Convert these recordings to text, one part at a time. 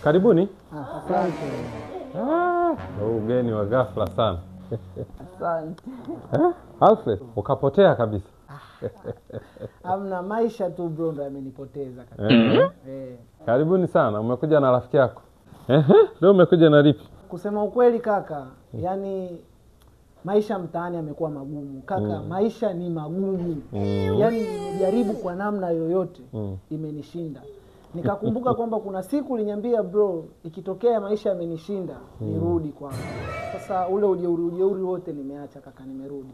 Karibuni. Asante. Ugeni wa ghafla sana. Asante. Alfred, ukapotea kabisa. Amna, maisha tu bro ndo yamenipoteza kabisa. Karibuni sana. Umekuja na rafiki yako. Leo umekuja na lipi? Kusema ukweli kaka, yani maisha mtaani yamekuwa magumu kaka. Maisha ni magumu. Yaani nimejaribu kwa namna yoyote, imenishinda. Nikakumbuka kwamba kuna siku uliniambia bro, ikitokea maisha yamenishinda nirudi kwangu. Sasa ule ujeuri wote nimeacha kaka, nimerudi.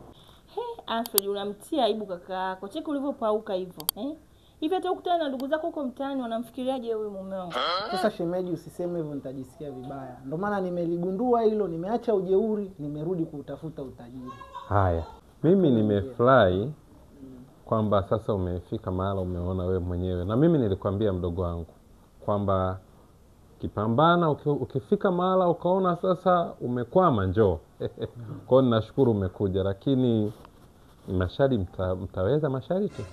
He, Alfred unamtia aibu kaka yako. Cheki ulivyopauka hivyo. Hivi hata ukutana na ndugu zako huko mtaani wanamfikiriaje huyu mume wangu? Sasa shemeji, usiseme hivyo, nitajisikia vibaya. Ndio maana nimeligundua hilo, nimeacha ujeuri, nimerudi kuutafuta utajiri. Haya, mimi nimefurahi kwamba sasa umefika mahala umeona wewe mwenyewe. Na mimi nilikwambia mdogo wangu kwamba kipambana, ukifika mahala ukaona sasa umekwama, njoo. Kwa hiyo ninashukuru umekuja, lakini masharti mtaweza masharti?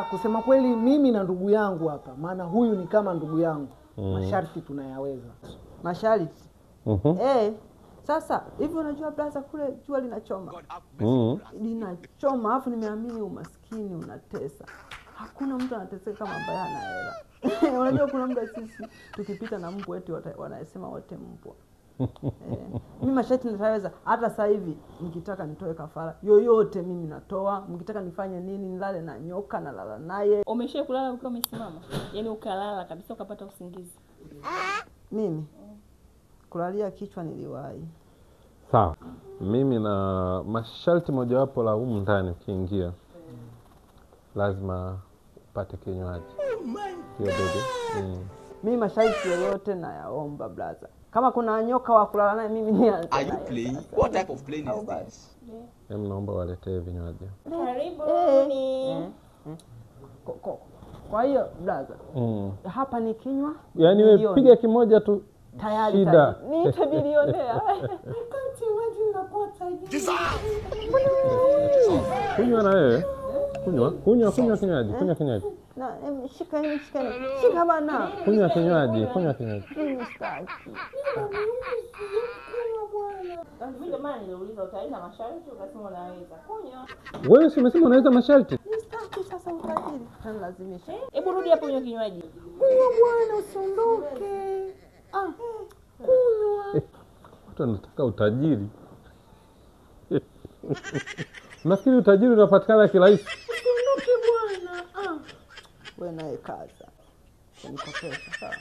Kusema kweli mimi na ndugu yangu hapa, maana huyu ni kama ndugu yangu. Masharti tunayaweza. Masharti? Sasa hivi unajua blaza, kule jua linachoma. Linachoma, alafu nimeamini umaskini unatesa. Hakuna mtu anateseka kama ambaye hana hela. Unajua kuna muda sisi tukipita na mbwa wetu wanasema wote mbwa. Mimi masharti nitaweza. Hata sasa hivi nikitaka nitoe kafara yoyote mimi natoa. Mkitaka nifanye nini, nilale na nyoka na lala naye. Umeshawahi kulala ukiwa umesimama? Yaani ukalala kabisa ukapata usingizi? Mimi kulalia kichwa niliwahi. Sawa. Mimi na masharti mojawapo la humu ndani, ukiingia lazima upate kinywaji. Hiyo bebe. Mimi masharti yoyote nayaomba blaza. Kama kuna nyoka wa kulala naye mimi nianze. Are you playing? What type of playing is this? Naomba waletee vinywaji. Karibuni. Kwa hiyo blaza, hapa ni kinywa. Yaani wewe piga kimoja tu tayari. Shida. Niite bilionea. Kunywa na wewe. Kunywa kinywaji, kunywa kinywaji. Na shika shika. Shika bana. Kunywa kinywaji, kunywa kinywaji. Mimi sitaki. Mimi ndio maana niliuliza utaweza masharti, ukasema unaweza. Kunywa. Wewe si umesema unaweza masharti? Sitaki sasa utajiri. Tunalazimisha. Hebu rudi hapo unywe kinywaji. Kunywa bwana, usiondoke. Kunywa. Watu wanataka utajiri. Nafikiri utajiri unapatikana kirahisi. Usiondoke bwana. Wewe naye kaza. Unikopesha sawa.